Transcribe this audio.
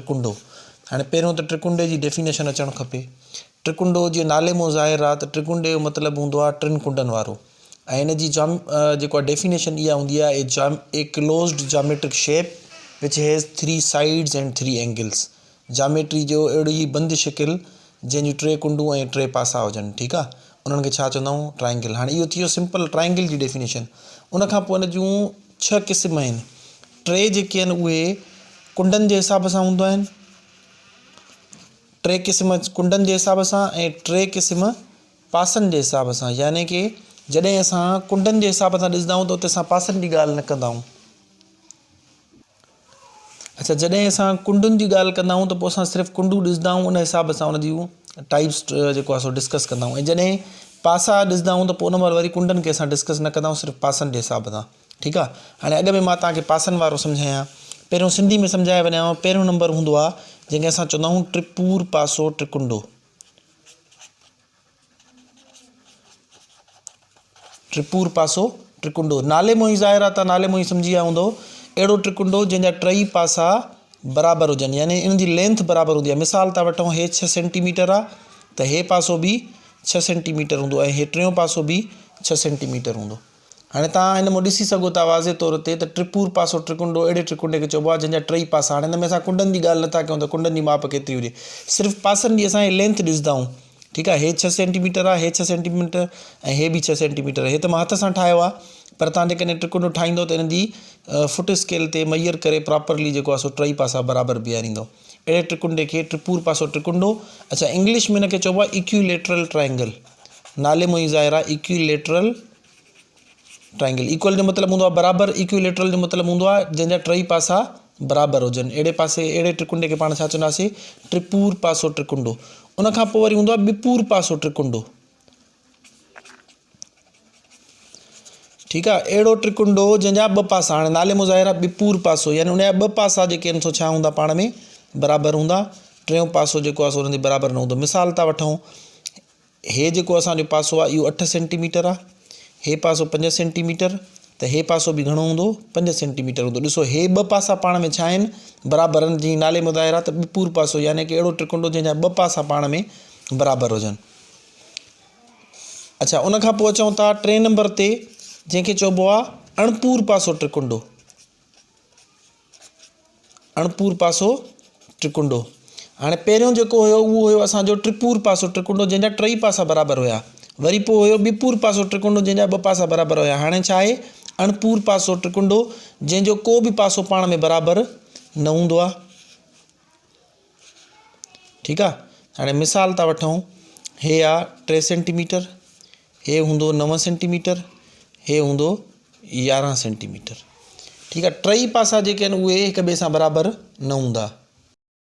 ٽرڪنڊو. هاڻي پهريون ته ٽرڪنڊي جي ڊيفينيشن اچڻ کپي. ٽرڪنڊو جيئن نالي مون ظاهر آهي ته ٽرڪنڊي جو مطلب هوندو آهي ٽن ڪنڊن وارو ۽ ان جي جام جيڪو آهي ڊيفينيشن اها هوندي آهي a jam a closed geometric shape which has three sides and three angles geometry جو اهڙي ئي بند شڪل جنهن جون ٽي ڪنڊون ۽ ٽي پاسا هجن ٺيڪ آ انهن کي ڇا چوندا آهيون ٽرائنگل هاڻي اهو ٿي ويو سمپل ٽرائنگل جي ڊيفينيشن ان کان پوء ان جون ڇهه قسم آهن ٽي جيڪي آهن اهي ڪنڊن جي حساب سان هوندا آهن ٽي قسم ڪنڊن جي حساب سان ۽ ٽي قسم پاسن جي حساب سان يعني ڪي جڏهن اسان ڪنڊن جي حساب سان ڏسندا آهيون ته اتي اسان پاسن جي ڳالهه نه ڪندا آهيون اڇا جڏهن اسان ڪنڊن جي ڳالهه ڪندا آهيون ته پوء اسان صرف ڪنڊون ڏسندا آهيون ان حساب سان ان جون ٽائپس جيڪو آهي سو ڊسڪس ڪندا آهيون ۽ جڏهن پاسا ڏسندا آهيون ته پوء ان مهل وري ڪنڊن کي اسان ڊسڪس نه ڪندا آهيون صرف پاسن جي حساب سان ٺيڪ آهي هاڻي اڳ ۾ مان توهان کي پاسن وارو سمجهايان پهريون سنڌي ۾ سمجهائي وڃان پهريون نمبر هوندو آهي جنهن کي اسان چوندا آهيون ٽپور پاسو ٽڪنڊو ٽرپور پاسو ٽرڪنڊو، نالي مان ئي ظاهر آهي ته نالي مان ئي سمجهي ويا هوندؤ، اهڙو ٽرڪنڊو جنهن جا ٽئي پاسا برابر هجن يعني ان جي لينٿ برابر هوندي آهي. مثال ٿا وٺون هي ڇهه سينٽي ميٽر آهي ته هي پاسو به ڇهه سينٽي ميٽر هوندو ۽ هي ٽيون پاسو به ڇهه سينٽي ميٽر هوندو. هاڻي توهان هن مان ڏسي سگهو ٿا واضح طور تي ته ٽرپور پاسو ٽرڪنڊو اهڙي ٽرڪنڊي کي چئبو آهي جنهن جا ٽئي پاسا هاڻي هن ۾ اسان ڪنڊن جي ڳالهه نٿا ڪيون ته ڪنڊن جي ماپ ڪيتري هجي صرف پاسن جي اسان هي لينٿ ڏسندا آهيون ٺيڪ آهي هي ڇهه سينٽي ميٽر آهي هي ڇهه سينٽي ميٽر ۽ هي به ڇهه سينٽي ميٽر هي ته مان هٿ سان ٺاهيو آهي پر توهان جيڪڏهن ٽرڪنڊو ٺاهيندو ته ان جي فٽ اسڪيل تي ميئر ڪري پراپرلي جيڪو آهي سو ٽئي پاسا برابر بيهاريندو اهڙي ٽرڪنڊي کي ٽرپور پاسو ٽرڪنڊو اڇا انگلش ۾ هن کي چئبو آهي ايڪيوليٽرل ٽرائنگل نالي مان ئي ظاهر آهي ايڪويليٽرل ٽرائنگل ايڪول جو مطلب هوندو آهي برابر ايڪويليٽرل جو مطلب هوندو آهي جنهن جا ٽئي پاسا برابر هجن اهڙي پاسي اهڙي ٽرڪنڊي کي پاڻ ڇا چونداسين ٽرپور پاسو ٽرڪنڊو ان کان پوء وري هوندو آهي ٻپور پاسو ٽرڪنڊو ٺيڪ آهي اهڙو ٽرڪنڊو جنهن جا ٻه پاسا هاڻي نالي مان ظاهر آهي ٻپور پاسو يعني ان جا ٻه پاسا جيڪي آهن سو ڇا هوندا پاڻ ۾ برابر هوندا ٽيون پاسو جيڪو آهي سو ان جي برابر نه هوندو مثال ٿا وٺون هي جيڪو اسان جو پاسو آهي اهو اٺ سينٽي ميٽر آهي هي پاسو پنج سينٽي ميٽر ته هي پاسو به گهڻو هوندو پنج سينٽي ميٽر هوندو ڏسو هي ٻه پاسا پاڻ ۾ ڇا آهن برابر آهن جيئن نالي ۾ ظاهر آهي ته ٻپور پاسو يعني ڪي اهڙو ٽرڪنڊو جنهن جا ٻه پاسا پاڻ ۾ برابر هجن اڇا ان کان پوء اچون ٿا ٽئين نمبر تي جنهن کي چئبو آهي اڻپور پاسو ٽرڪنڊو اڻپور پاسو ٽرڪنڊو. هاڻي پهريون جيڪو هيو اهو هيو اسان جو ٽرپور پاسو ٽرڪنڊو جنهن جا ٽئي پاسا برابر هيا. وري پوء هيو ٻپور پاسو ٽرڪنڊو جنهن جا ٻه پاسا برابر هيا. هاڻي ڇا آهي اڻپور پاسو ٽرڪنڊو جنهن جو ڪو به پاسو پاڻ ۾ برابر نه هوندو آهي. ٺيڪ آ هاڻي مثال ٿا وٺون هي آ ٽي سينٽي ميٽر هي هوندو نو سينٽي ميٽر هي هوندو 11 سينٽي ميٽر ٺيڪ آ ٽئي پاسا جيڪي آهن اهي هڪ ٻئي سان برابر نه هوندا.